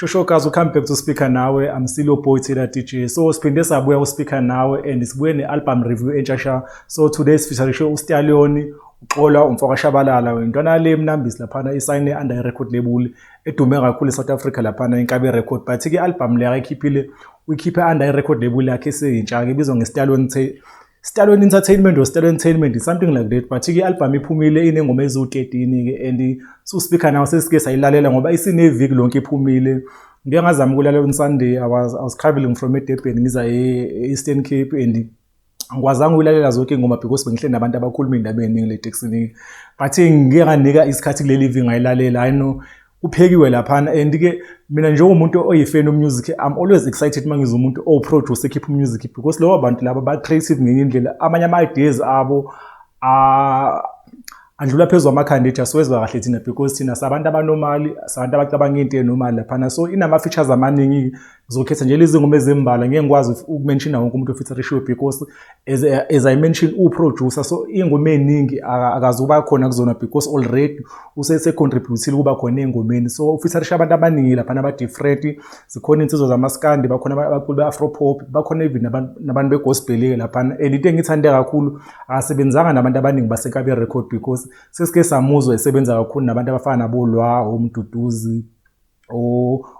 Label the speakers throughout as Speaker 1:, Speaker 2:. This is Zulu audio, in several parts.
Speaker 1: Shosho guys, welcome back to Speaker Nawe. I'm still your boy Taylor DJ. So siphinde sabuya ku-Speaker Nawe and sibuye ne-album review entsha sha. So today sifeaturishe uStallion, uXola, umfoka Shabalala, intwana le Mnambisi laphana isayine under record label edume kakhulu eSouth Africa laphana, Inkabi Record. But ke album le akayikhiphile, uyikhiphe under record label yakhe eseyintsha ke, ibizwa ngeStallion Stallion Entertainment or Stallion Entertainment, something like that. But ke album iphumile, inengoma eziwu-13 ke, and so Speaker Nawe sesike sayilalela ngoba isineviki lonke iphumile. Ngike ngazama ukulalela on Sunday. I was traveling from eDurban ngiza e-Eastern Cape and angikwazanga ukulalela zonke iy'ngoma because bengihleli nabantu abakhuluma iy'ndaba ey'ningi le tekisini, but ngike nganika isikhathi kuleli viki ngayilalela. I know kuphekiwe laphana, and-ke mina njengomuntu oyi-fan of-music, I'm always excited uma ngizwa umuntu owu-producer ekhipha umusic, because labo bantu laba ba-creative ngenye indlela. Amanye ama-ideas abo andlula phezu kwamakhanda ethu, asiwezwa kahle thina because thina sabantu aba-normal, sabantu abacabanga into e-normal laphana. So inama-features amaningi. Ngizokhetha nje lezi ngoma ezimbalwa. Ngeke ngikwazi ukumentiona wonke umuntu ofeaturishiwe because as I mentioned, uwu-producer, so iy'ngoma ey'ningi akazuba khona kuzona because already usese-contribute-ile ukuba khona ey'ngomeni. So ufeaturishe abantu abaningi laphana aba-different. Zikhona iy'nsizwa zamaskandi, bakhona abaculi be-afro pop, bakhona even nabantu be-gospel-ke laphana. And into engiyithande kakhulu, akasebenzanga nabantu abaningi baseNkabi Record because sesike samuzwa esebenza kakhulu nabantu abafana naboLwa, oMduduzi,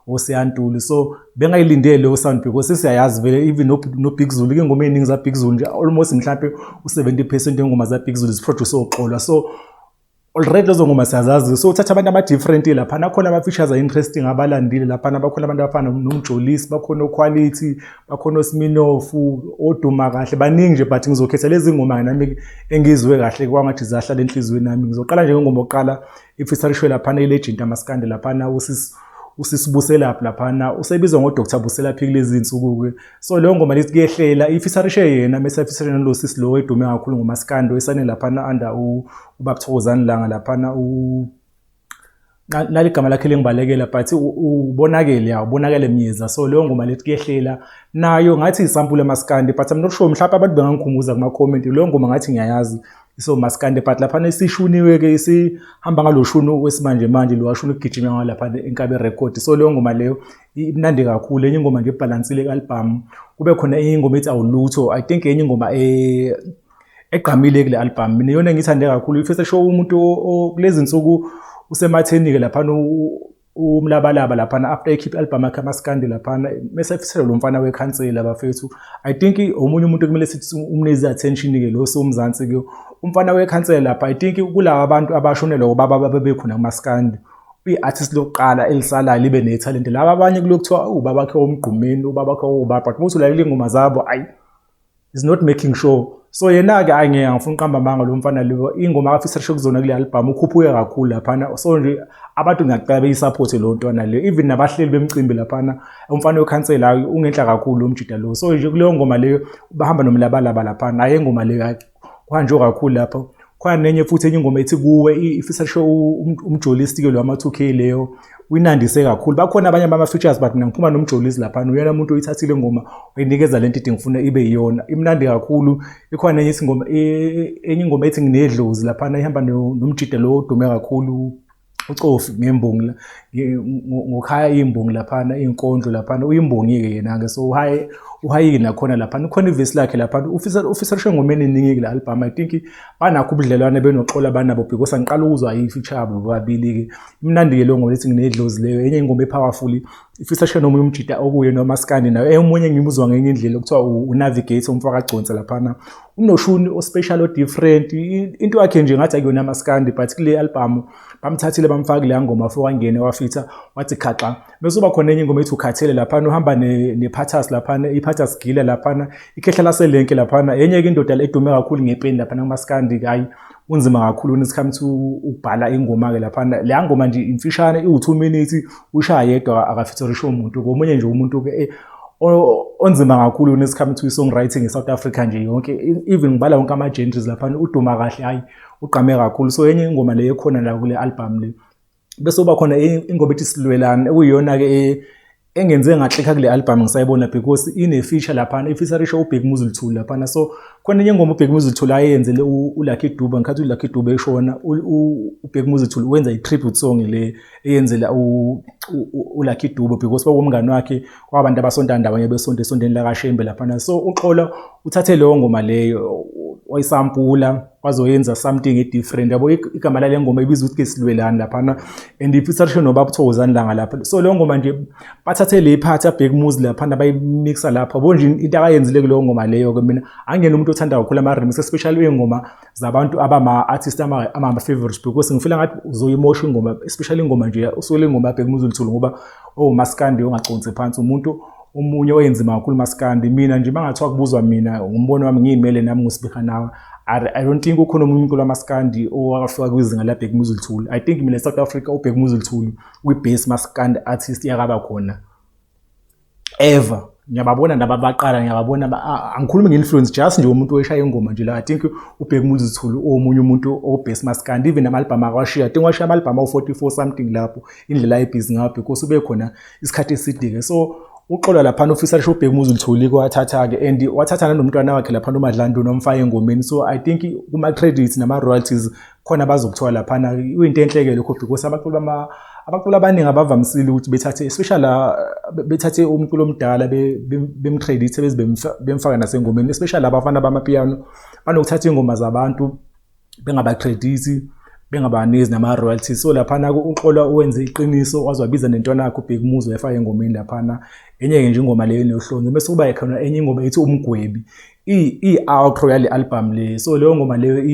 Speaker 1: oSiyantuli, so bengayilindele leyo sound because sesiyayazi vele even no-Big Zulu, iy'ngoma ey'ningi za-Big Zulu nje, almost mhlampe u-70% yey'ngoma za-Big Zulu ziproduce oXolwa, so already lezo ngoma siyazazi. So uthatha abantu aba-different laphana. Khona ama-features a-interesting abalandile laphana. Bakhona abantu abafana noMjolisi, bakhona oQuality, bakhona oSminoff, oduma kahle, baningi nje, but ngizokhetha lezi ngoma nami engizwe kahle kwangathi zahlala enhliziyweni nami. Ngizoqala nje ngengoma yokuqala ifeaturishwe laphana, i-legend amaskandi laphana, usisi Buselaphi laphana, usebizwa ngo-Dr Buselaphi kulezi zinsuku-ke. So leyo ngoma lethi Kuyehlela ifeaturishe yena, mese afeaturishe nalo sisi lo edume kakhulu ngomaskandi oyisane laphana under ubaba Thokozani Langa laphana, nali igama lakhe lengibalekela, but ubonakele, ya, ubonakele Myeza. So leyo ngoma lethi Kuyehlela nayo ngathi isample emaskandi, but I'm not sure, mhlawumbe abantu bengangikhumbuza kuma-comment. Leyo ngoma ngathi ngiyayazi, so maskandi, but laphana isishuniwe-ke, isihamba ngalo shuni wesimanje manje lo washuni ukugijima ngawo laphana Inkabi Record. So leyo ngoma leyo imnandi kakhulu, enye ingoma nje ebhalansile ku-album. Kube khona enye ingoma ethi Awulutho. I think enye ingoma egqamile kule album, mina iyona engiyithande kakhulu. Ifese show umuntu kulezi nsuku usematheni-ke laphana, uMlabalaba laphana, after ekhipha i-album yakhe amaskandi laphana, mese efisela lo mfana wekhansela bafethu. I think omunye umuntu kumele sithi umnikeze attention-ke lo somzansi-ke, umfana wekhansela lapha. I think kulaba abantu abashonelwa ubaba babekhona kumaskandi, uyi-artist lokuqala elisalayo libe nethalente. Laba abanye kulokhu kuthiwa ubaba wakhe womgqumeni, ubaba wakhe wobaba, but uma ulalela iy'ngoma zabo, ayi, is not making sure. So yena-ke, ayi, ngeke ngifuna uqamba amanga, lo mfana lo ingoma akafisa kuzona kule album ukhuphuke kakhulu laphana. So nje abantu ngiyacela beyi-support lo ntwana leyo, even nabahleli bemcimbi laphana. Umfana wekhansela ungenhla kakhulu lo mjida lo. So nje kuleyo ngoma leyo bahamba noMlabalaba laphana, naye ingoma leyo kuhanjwe kakhulu lapho. Khona nenye futhi, enye ingoma ethi Kuwe, ifisa sho uMjolisi-ke lo wama-2K, leyo uyinandise kakhulu. Bakhona abanye bama-features, but mina ngiphuma noMjolisi laphana. Uyena umuntu oyithathile ingoma wayinikeza lento ithi ngifuna ibe yiyona, imnandi kakhulu. Ikhona enye ingoma, enye ingoma ethi Nginedlozi laphana, ihamba nomjida lo odume kakhulu, uCofi, ngembongi la, ngokhaya iy'mbongi laphana, iy'nkondlo laphana, uyimbongi-ke yena-ke. So uhaye uhayike nakhona laphana, ukhona ivesi lakhe laphana. Ufisa engomeni eningi kule album. I think banakho ubudlelwane benoXola banabo because angiqala ukuzwa i-feature yabo bobabili-ke. Imnandi-ke leyo ngoma lethi Nginedlozi leyo. Enye ingoma e-powerful ifisa nomunye umjida okuye nomaskandi nayo, omunye ngimuzwa ngenye indlela, okuthiwa uNavigator, umfaka Gconsa laphana, unoshuni o-special o-different. Into yakhe nje ngathi akuyona amaskandi, but kule album bamthathile bamfaka kuleya ngoma, afike wangena wafitha wathi khaxa. Bese kuba khona enye ingoma ethi Ukhathele laphana, uhamba nePhathas laphana, iPhathas Gila laphana, ikhehla laselenke laphana, enye-ke indoda edume kakhulu ngepeni laphana kumaskandi. Hhayi, unzima kakhulu when it comes to ukubhala ingoma-ke laphana. Leya ngoma nje imfishane, iwu-2 minutes, ushaya yedwa, akafeaturishe umuntu. Komunye nje umuntu-ke onzima kakhulu when it comes to songwriting e-South Africa nje yonke, even ngibala wonke ama-genres laphana, uduma kahle, hhayi, ugqame kakhulu. So enye ingoma leyo ekhona la kule album le. Bese kuba khona ingoma ethi Silwelane, okuyiyona-ke Engenze ngaklikha kule album ngisayibona because ine-feature laphana, i-featurisha uBhekumuzi Luthuli laphana. So khona enye ingoma uBhekumuzi Luthuli ayenzele uLucky Dube ngikhathi uLucky Dube eshona, uBhekumuzi Luthuli wenza i-tribute song le eyenzela uLucky Dube because kwakuwumngani wakhe, kwabantu abasonta ndawonye besonta esontweni lakaShembe laphana. So uXola uthathe leyo ngoma leyo wayisampula wazoyenza something e-different yabo. Igama lale ngoma ibizwa ukuthi ke Silwelani laphana and i-featurishe noBaba Thokozani Langa lapha. So leyo ngoma nje bathathe le part yaBhekumuzi laphana bayimixa lapha yabo nje into akayenzile kuleyo ngoma leyo-ke. Mina angiyena umuntu othanda kakhulu ama-remix, especially iy'ngoma zabantu abama-artist ama-favorites, because ngifila ngathi uzoyimosha ingoma, especially ingoma nje usuke ingoma yaBhekumuzi Luthuli ngoba owumaskandi ongaconsi phansi, umuntu omunye oyenzima kakhulu maskandi. Mina nje mangathiwa kubuzwa mina ngumbono wami ngiyimele nami ngusibika nawe, I don't think ukhona omunye umculo wamaskandi owafika kwizinga laBhekumuzi Luthuli. I think mina e-South Africa uBhekumuzi Luthuli uyi-best maskandi artist yakaba khona ever. Ngiyababona nababaqala, ngiyababona, angikhulumi nge-influence, just nje umuntu oyishaya ingoma nje la. I think uBhekumuzi Luthuli omunye umuntu o-best maskandi. Even nama-album akawashiya, I think washiya ama-album awu-44 something lapho, indlela ayebhizi ngayo because ube khona isikhathi eside-ke. So uXola laphana ufisa uBhekumuzi Luthuli kwathatha-ke and wathatha nanomntwana wakhe laphana uMadlanduna wamfaka engomeni. So I think kuma-credits nama-royalties khona bazokuthola laphana. Kuyinto enhle-ke lokho because abaculi abaculi abaningi abavamisile ukuthi bethathe, especially bethathe umculo omdala bem-credit beze bemfaka nasengomeni, especially abafana bamapiano banokuthatha iy'ngoma zabantu bengaba-credit, bengabanikezi nama-royalties. So laphana uXola wenze iqiniso waze wabiza nentwana yakhe uBhekumuzi wayifaka engomeni laphana. Enye-ke nje ingoma leyo enohlonze. Bese kuba khona enye ingoma ethi Umgwebi, i-outro yale album le. So leyo ngoma leyo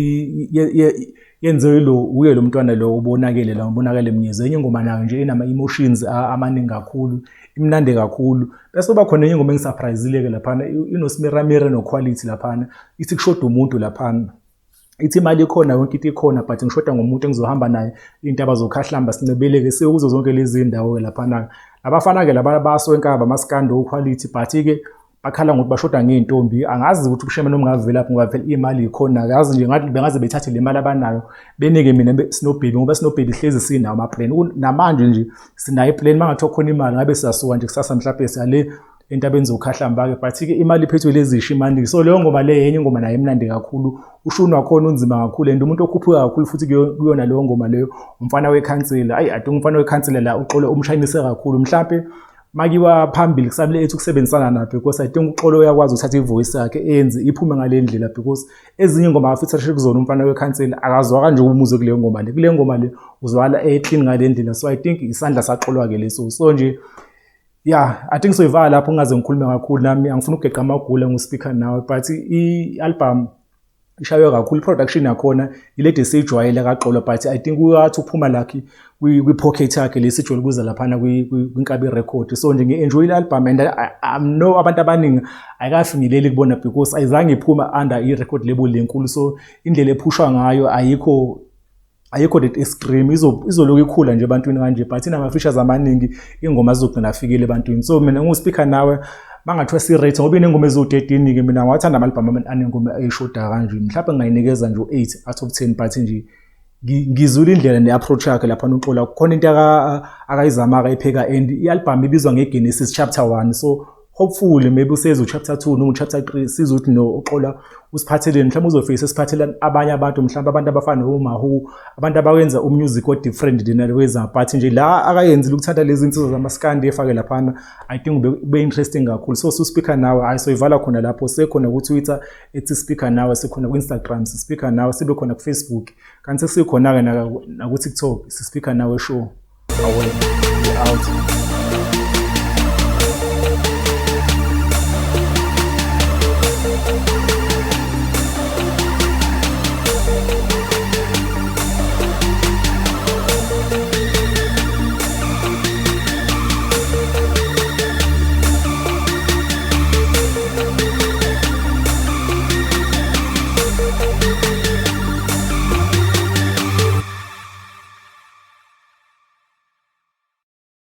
Speaker 1: yenziwe lo uye lo mntwana lo ubonakele la, ubonakele Mnyezo. Enye ingoma nayo nje inama-emotions amaningi kakhulu, imnandi kakhulu. Bese kuba khona enye ingoma engisurprise-ile-ke laphana, inoSmiramira noQuality laphana, ithi Kushoda Umuntu laphana. Ithi imali ikhona, yonke into ikhona, but ngishoda ngomuntu engizohamba naye iy'ntaba zokhahlamba, sincebeleke siye kuzo zonke lezi iy'ndawo-ke laphana. Abafana-ke laba baswenkaba amaskandi oQuality, but-ke bakhala ngokuthi bashoda ngey'ntombi. Angazi ukuthi ubushimane obungavelaphi ngoba phela iy'mali yikhona. Yazi nje ngathi bengaze bethathe le mali abanayo benike mina sinoBaby, ngoba sinoBaby hlezi sinawo ama-plan. Namanje nje sinayo i-plan, uma kungathiwa khona imali ngabe siyasuka nje kusasa mhlampe siyale entabeni zokhahlamba-ke, but-ke imali iphethwe lezi y'shimane. So leyo ngoma leyo enye ingoma nayo emnandi kakhulu, ushuni wakhona unzima kakhulu and umuntu okhuphuka kakhulu futhi kuyona leyo ngoma leyo umfana wekhansela. Ayi, I think umfana wekhansela la uXolo umshayinise kakhulu. Mhlampe makiwa phambili kusabile ethi ukusebenzisana nayo because I think uXolo uyakwazi ukuthatha i-voice yakhe enze iphume ngale ndlela, because ezinye ingoma afeaturishe kuzona umfana wekhansela akazwakali nje umuzwe kuleyo ngoma le. Kule ngoma le uzwakala e-clean ngale ndlela. So I think isandla saXolwa-ke leso. So nje yeah, I think soyivala lapho ngingaze ngikhulume kakhulu nami, angifuni ukugeqa amagula ngu-speaker nawe, but i-album ishaywe kakhulu, i-production yakhona ilede esiyijwayele kaXolo, but I think uyathi uphuma lakhe kwi-pocket yakhe lesi ijwayele ukuza laphana kwiNkabi Record. So nje ngi-enjoy i-album and I know abantu abaningi ayikafinyeleli kubona because ayizange iphume under i-record label lenkulu, so indlela ephushwa ngayo ayikho that extreme. Izoloku ikhula nje ebantwini kanje, but inama-features amaningi, ingoma zizogcina afikile ebantwini. So mina ngu-speaker nawe, bangathiwa si-rate ngoba inengoma eziwu-13-ke, mina ngiwathanda ama-album anengoma ey'shoda kanje, mhlawumbe ngingayinikeza nje u-8 out of 10, but nje ngizwile indlela ne-approach yakhe laphana uXola, khona into akayizama akayipheka and i-album ibizwa nge-Genesis chapter 1, so hopefully maybe useze u-chapter 2 noma u-chapter 3 sizwe ukuthi no uXola usiphatheleni, mhlawumbe uzofike sesiphathela abanye abantu, mhlawumbe abantu abafana noMahu, abantu abawenza umusic o-different than wenza, but nje la akayenzile ukuthatha lezi insizwa zamaskandi efake laphana, I think ube interesting kakhulu. So su-speaker nawe, hayi, soyivala khona lapho. Sekhona ku-Twitter ethi speaker nawe, sikhona ku-Instagram si-speaker nawe, sibe khona ku-Facebook, kanti sesikhona-ke naku-TikTok si-speaker nawe show. Awe, out.